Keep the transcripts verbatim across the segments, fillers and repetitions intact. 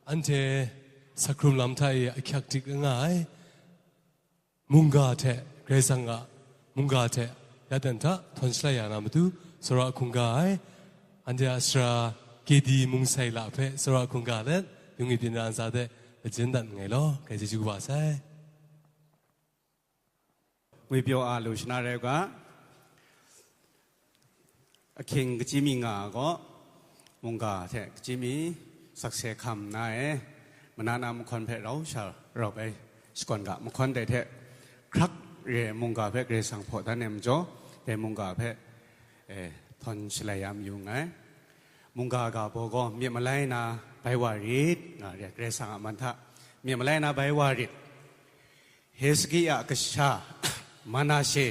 Anhte sa hkrum lam hta e ahkyak dik nga ai mungga hte Karai Kasang a mungga hte ya dan hta htawn shalai ya na matu, tsawra hkungga ai, anhte a sara K D Mungsai la hpe tsawra hkungga let, yung i byin ra ntsa hte lajin dat nngai law, Karai chyeju kaba sai. Ngwipyaw a lu shana rai u ga, ahkying kachyi mi nga ai gaw, mungga hte kachyi mi sakse hkam nna e, manana mahkawn hpe rau sha raup ai shakawn ga mahkawn dai hte, hkrak re ai mungga hpe Karai Kasang hpaw dan ai majaw, dai mungga hpe, e, htawn shalai ya mayu nngai. Mungga ga baw gaw myit malai na bai wa rit, nga re ai, Karai Kasang a man hta myit malai na bai wa rit. Hezeki a kasha, Manashe,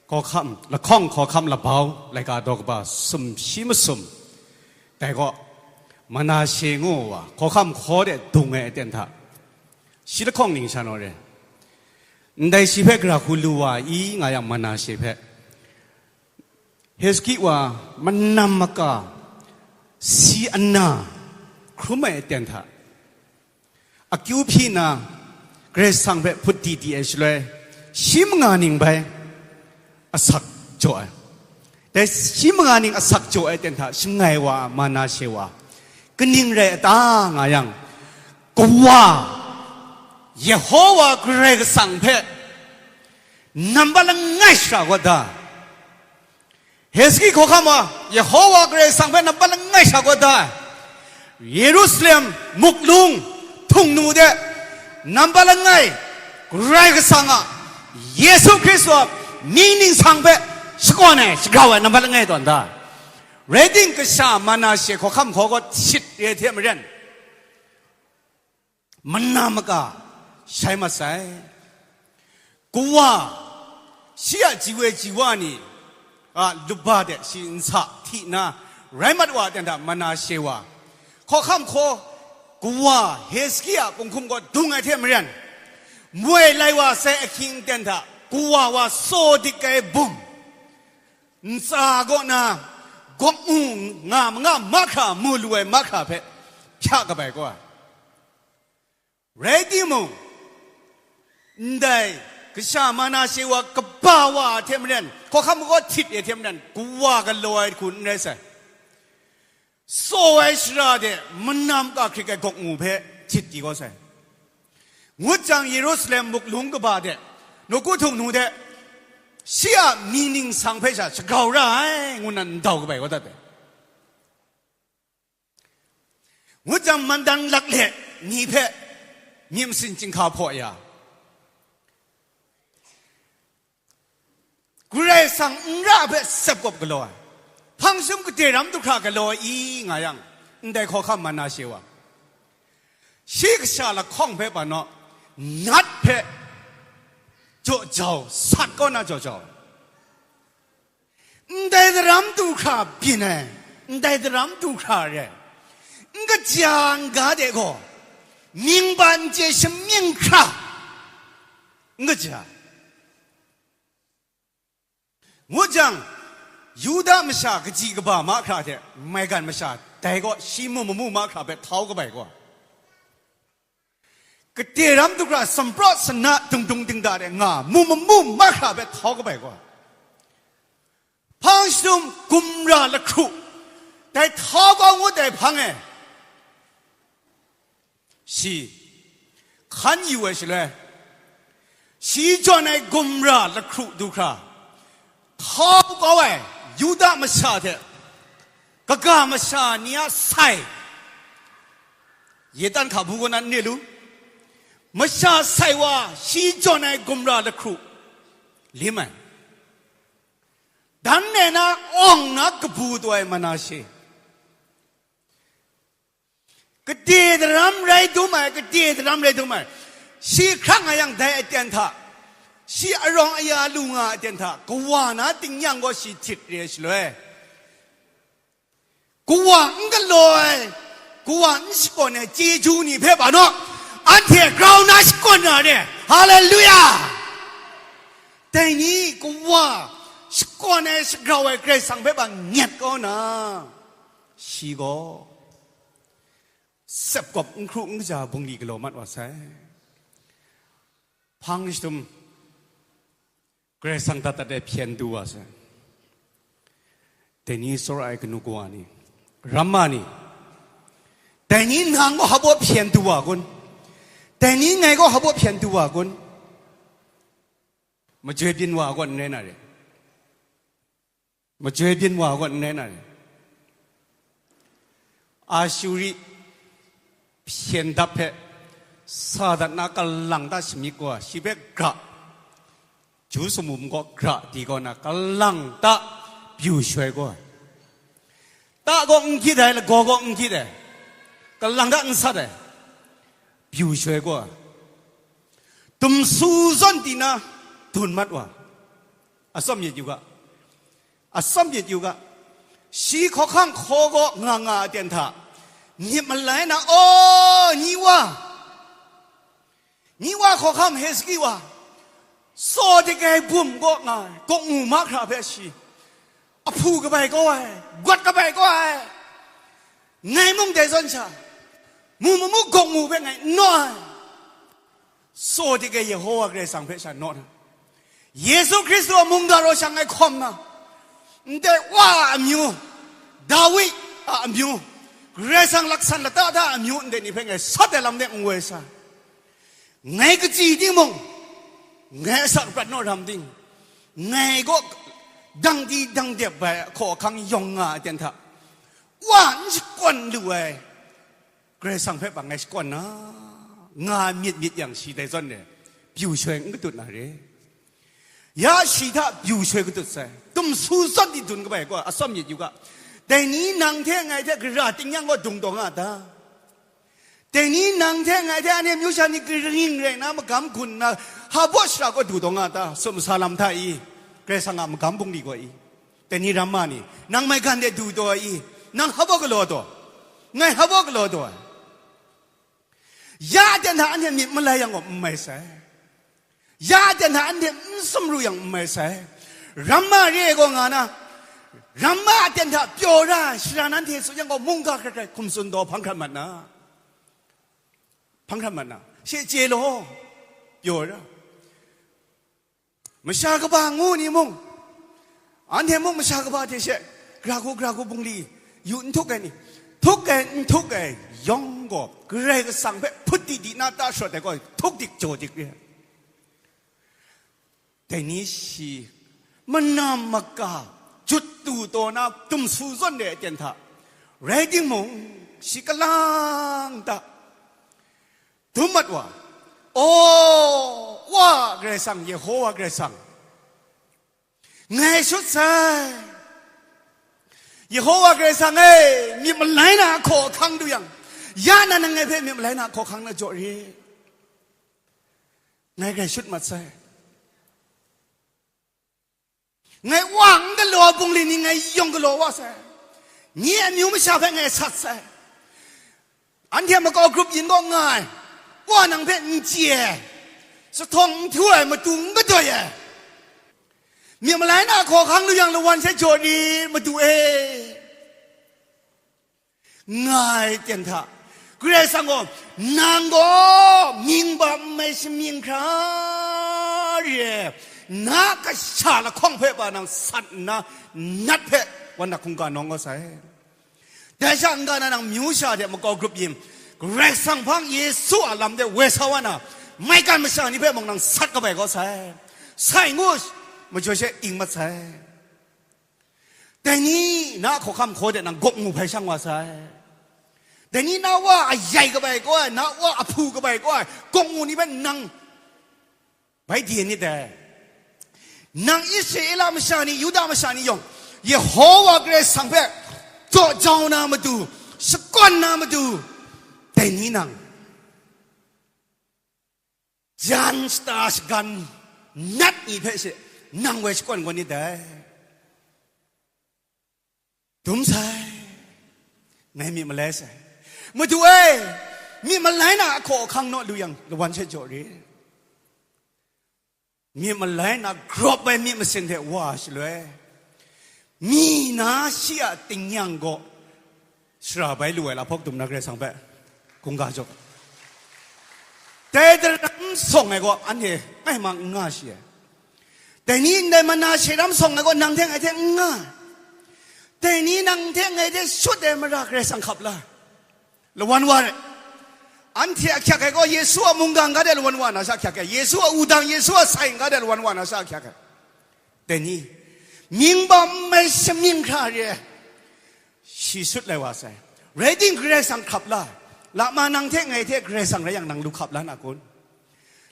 hkawhkam, lahkawng hkawhkam labau, laika daw kaba sumshi masum. Dai gaw, Manashe ngu wa, hkawhkam hkaw de dung ai aten hta, shi lahkawng ning sha naw re. Ndai shi hpe gara hku lu wa i nga yang, Manashe hpe, Hezeki wa manam maka si ana hkrum ai aten hta, akyu hpyi na, Karai Kasang hpe hput di di ai shaloi, shi manga ning bai asak jaw ai. Dai shi manga ning asak jaw ai aten hta shangai wa ai Manashe wa, kaning rai a ta nga yang, kawa Yehowa Karai Kasang hpe nambat langai shara kawt da. Hezeki hkawhkam wa, Yehowa Karai Kasang hpe nambat langai sha kawt da ai. Yerusalem muklung htung nu de nambat langai Karai Kasang a, Yesu Hkristu a mying ningsang hpe shakawn ai, shagrau ai, nambat langai tawn da ai. Rai ting, kasha Manashe hkawhkam hkaw gaw htit re ai hte maren, mana maka shai mat sai. Kawa, shi a ji woi ji wa ni a laba de shi nsa hti nna rai mat wa a ten hta, Manashe wa, hkawhkam hkaw, kawa Hezeki a kunghkum gaw dung ai hte maren, moi lai wa sai ahkying ten hta, kawa wa tsaw dik ai bum, ntsa kaw na gawk mu nga ma nga mahkra, mu lu ai mahkra hpe hpya kabai gaw ai. Rai timung, ndai kasha Manashe wa kaba wa ai hte maren, hkawhkam hkaw htit ai hte maren, kawa galaw ai hku n rai sai. Tsaw ai shara de manam ka hkrit ai gawk mu hpe htit di kau sai. Ngut jang, Yerusalem muklung kaba de, nawku htung nu de, shi a mying ningsang hpe sha shagrau ra ai, ngu nna ndau kabai kau dat ai. Ngut jang, mandan lakle ni hpe myit masin chyinghka hpaw ya, Karai Kasang n ra hpe sep kawp galaw ai, hpang jahtum kade ram du hkra galaw ai i nga yang, ndai hkawhkam Manashe wa, shi kasha lahkawng hpe pa naw, nat hpe jaw jau, sat kaw na jaw jau. Ndai daram du hkra byin ai, ndai daram du hkra re ai, n kaja n ga de gaw, mying ban chye shamying hkra n kaja. Ngut jang, Yuda masha kaji kaba mahkra hte maigan masha, dai gaw shi mu mamu mahkra hpe htau kabai gaw, kade ram du hkra, sampraw sana dungdung dingda de nga, mu mamu mahkra hpe htau kabai gaw, hpang jahtum gumra lahkru, dai htau kau ngut ai hpang e, shi hkan yu ai shaloi, shi jawn ai gumra lahkru du hkra, htau kau ai Yuda masha hte kaga masha ni a sai, Yetan hkabu kaw na n re lu, masha sai wa shi jawn ai gumra lahkru lim ai, dan e na awng na kabu taw ai Manashe, kade daram rai dum ai, kade daram rai dum ai, shi hkrak nga yang, dai aten hta, shi arawng aya lu nga ai aten hta, kawa na tingnyang gaw shi htit re ai shaloi, kawa n galaw ai, kawa n shakawn ai chyeju ni hpe pa naw, anhte grau na shakawn na re. Haleluya! Dai ni kawa shakawn ai, shagrau ai Karai Kasang hpe pa nyet kau na, shi gaw sep gawp n hkru n kaja bungli galaw mat wa sai. Hpang jahtum Karai Kasang dat dat e hpyen du wa sai. Dai ni tsawra ai kanu kawa ni, ramma ni, dai ni nang gaw hpa baw hpyen du wa kun? Dai ni ngai gaw hpa baw hpyen du wa kun? Majoi byin wa gaw n rai na re. Majoi byin wa gaw n rai na re. Ashuri hpyen dap hpe sa dat na kalang ta shamyit gaw, shi hpe gra, Ju sumum gaw gra di gaw na, kalang ta pyu shuai gaw ai. Ta gaw n gyit ai, lagaw gaw n gyit ai, kalang ta n sat ai, pyu shuai gaw ai. Dumsu zawn di na dun mat wa. Atsawm myit yu ga. Atsawm myit yu ga. Shi hkawhkang hkaw gaw nga nga ai ten hta, myit malai na, aw, ni wa, ni wa hkawhkam Hezki wa, tsaw dik ai bum kaw nga ai, kawk mu mahkra hpe shi, ahpu kabai kaw ai, gwat kabai kaw ai, ngai mung dai zawn sha, mu mamu kawk mu hpe ngai n naw ai. Tsaw dik ai Yehowa Karai Kasang hpe sha naw na, Yesu Hkristu a mungga raw shang ai hkawm na, ndai wa a amyu, Dawi a amyu, Karai Kasang laksan lata da a amyu ndai ni hpe ngai sat ai lam de n woi sa, ngai kachyi timung, ngai asak prat naw ram ting, ngai gaw dang di dang dep ai hkaw ahkang yawng nga ai ten hta, wa n shakawn lu ai Karai Kasang hpe bang ngai shakawn na, nga myit myit yang shi dai zawn e, pyu shuai n katut na re. Ya shi hta pyu shuai katut sai, dumsu zawn di dun kabai gaw, atsawm myit yu ga. Dai ni nang hte ngai hte gara ting yang gaw dung taw nga ta? Dai ni nang hte ngai hte anhte amyu sha ni karing rai na, magam gun na, hpa baw shara gaw du taw nga ta? Sum sa lam hta i, Karai Kasang a magam bungli gaw i, dai ni ramma ni, nang maigan de du taw ai i, nang hpa baw galaw taw? Ngai hpa baw galaw taw ai? Ya ten hta anhte myit malai yang gaw n mai sai. Ya ten hta anhte n sumru yang n mai sai. Ramma re ai gaw nga na, ramma ten hta pyaw ra ai shara nanhte tsun yang gaw, mungga hkrai hkrai hkum tsun taw hpang hkrat mat na. Hpang hkrat mat na, she chye law, pyaw ra. Masha kaba ngu ni mung, anhte mung masha kaba hte she, gara hku, gara hku bungli yu n htuk ai ni, htuk ai, n htuk ai yawng gaw, Karai Kasang hpe hput di di na ta shawt ai gaw, htuk dik jaw dik re ai. Dai ni shi manam maka jut du taw na, dumsu zawn re ai ten hta, rai timung, shi kalang ta dum mat wa, aw, Wa Karai Kasang, Yehowa Karai Kasang, ngai shut sai. Yehowa Karai Kasang e, myit malai na a hkaw ahkang du yang, ya na nang ngai hpe myit malai na a hkaw ahkang na jaw re. Ngai grai shut mat sai. Ngai wa n galaw bungli ni ngai yawng galaw wa sai. Nye amyu masha hpe ngai sat sai. Anhte makau grup yin kaw nga ai, Wa nang hpe n chye ai, sahtawng n htu ai, matu n kadoi ai, myit malai na hkaw hkang lu yang lawan she jaw ni, Madu e, nga ai ten hta, Karai Kasang gaw, nang gaw mying ba n mai shamying hkra re ai, na kasha lahkawng hpe pa nang sat nna, nat hpe wan hta hkungga nawng kau sai. Dai sha n-ga na nang myu sha hte makau grup yin, Karai Kasang hpang Yesu a lam de woi sa wa na, maigan masha ni hpe mung nang sat kabai kau sai. Sai ngu, majaw she ing mat sai. Dai ni na hkawhkam hkaw de nang gawk mu hpai shang wa sai. Dai ni na wa a yai kabai kau ai, na wa a hpu kabai kau ai, gawk mu ni hpe nang bai di nit dai. Nang Israela masha ni, Yuda masha ni yawng, Yehowa Karai Kasang hpe jaw jau na matu, shakawn na matu, dai ni nang jan shata shagan nat ni hpe she nang woi shakawn kau nit dai. Dum sai, ngai myit malai sai. Madu e, myit malai na ahkaw ahkang naw lu yang, lawan she jaw re. Myit malai na grawp ai myit masin hte wa shaloi, mi na shi a tingnyang gaw shara bai lu ai lahpawk dum na Karai Kasang hpe. Hkungga jaw. Dai daram sawng ai gaw anhte ngaimang n nga shi ai. Dai ni ndai mana sheram sawng ai gaw nang hte ngai hte n nga. Dai ni nang hte ngai hte shut ai mara Karai Kasang hkap la. Lawan wa rai. Anhte ahkyak ai gaw Yesu a mungga nga de lawan wa na sha ahkyak ai. Yesu a wudang, Yesu a sai nga de lawan wa na sha ahkyak ai. Dai ni, mying bam mai shamying hkra re ai. Shi sut lai wa sai. Rai ting Karai Kasang hkrap la. Lama nang hte ngai hte Karai Kasang rai yang nang lu hkap la na kun?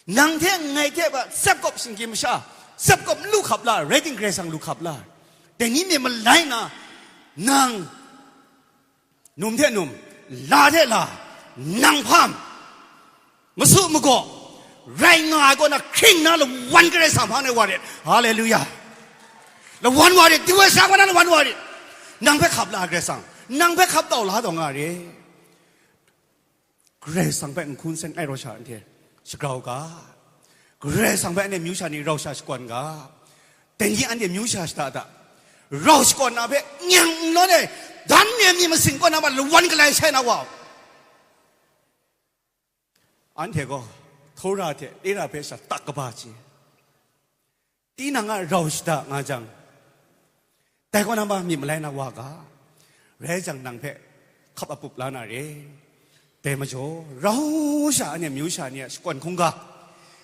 Nang hte ngai hte ba tsep kawp shinggyim masha, tsep kawp lu hkap la, rai ting Karai Kasang lu hkap la. Dai ni myit malai na, nang num hte num, la hte la, nang hpam, masu magaw, rai nga ai kaw na hkring na lawan Karai Kasang hpang de wa rit. Haleluya. Lawan wa rit, diwai sa kaw na lawan wa rit. Nang hpe hkap la Karai Kasang, nang hpe hkap tau la taw nga rit. Karai Kasang hpe n hkun sen ai rau sha anhte shagrau ga. Karai Kasang hpe anhte myu sha ni rau sha shakawn ga. Dai ni anhte myu sha shada da. Rau shakawn na hpe nyang n lawn e, dan mi ai myit masin kaw na ma lawan galai shai na wa. Anhte gaw, Tora hte Era hpe sha tak kaba chye. Tinang a rau shada nga jang, dai kaw na ma myit malai na wa ga, rai jang nang hpe hkap apup la na re. Dai majaw, rau sha anhte myu sha ni a shakawn hkungga,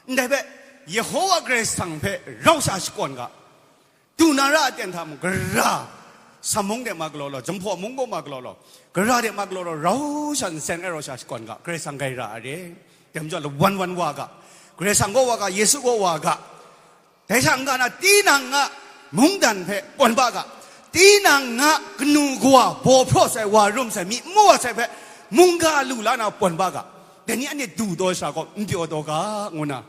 ndai hpe Yehowa Karai Kasang hpe rau sha shakawn ga, du na ra aten hta mung, gara, Sam mung de ma galaw law, Jinghpaw mung gaw ma galaw law, gara de ma galaw law, rau sha nsen ai rau sha shakawn ga, Karai Kasang grai ra a re. Dai majaw lawan wan wa ga, Karai Kasang gaw wa ga, Yesu gaw wa ga, dai sha n-ga na, tinang a mungdan hpe pawn ba ga, tinang a kanu kawa baw hpraw sai, wa rum sai, myi mu wa sai hpe mungga lu la na pawn ba ga, dai ni anhte du taw sha gaw n pyaw taw ga, ngu na,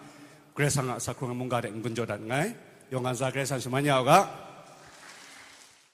Karai Kasang a asak hkrung ai mungga hte n-gun jaw dat nngai. Yawng a ntsa Karai Kasang shaman ya u ga.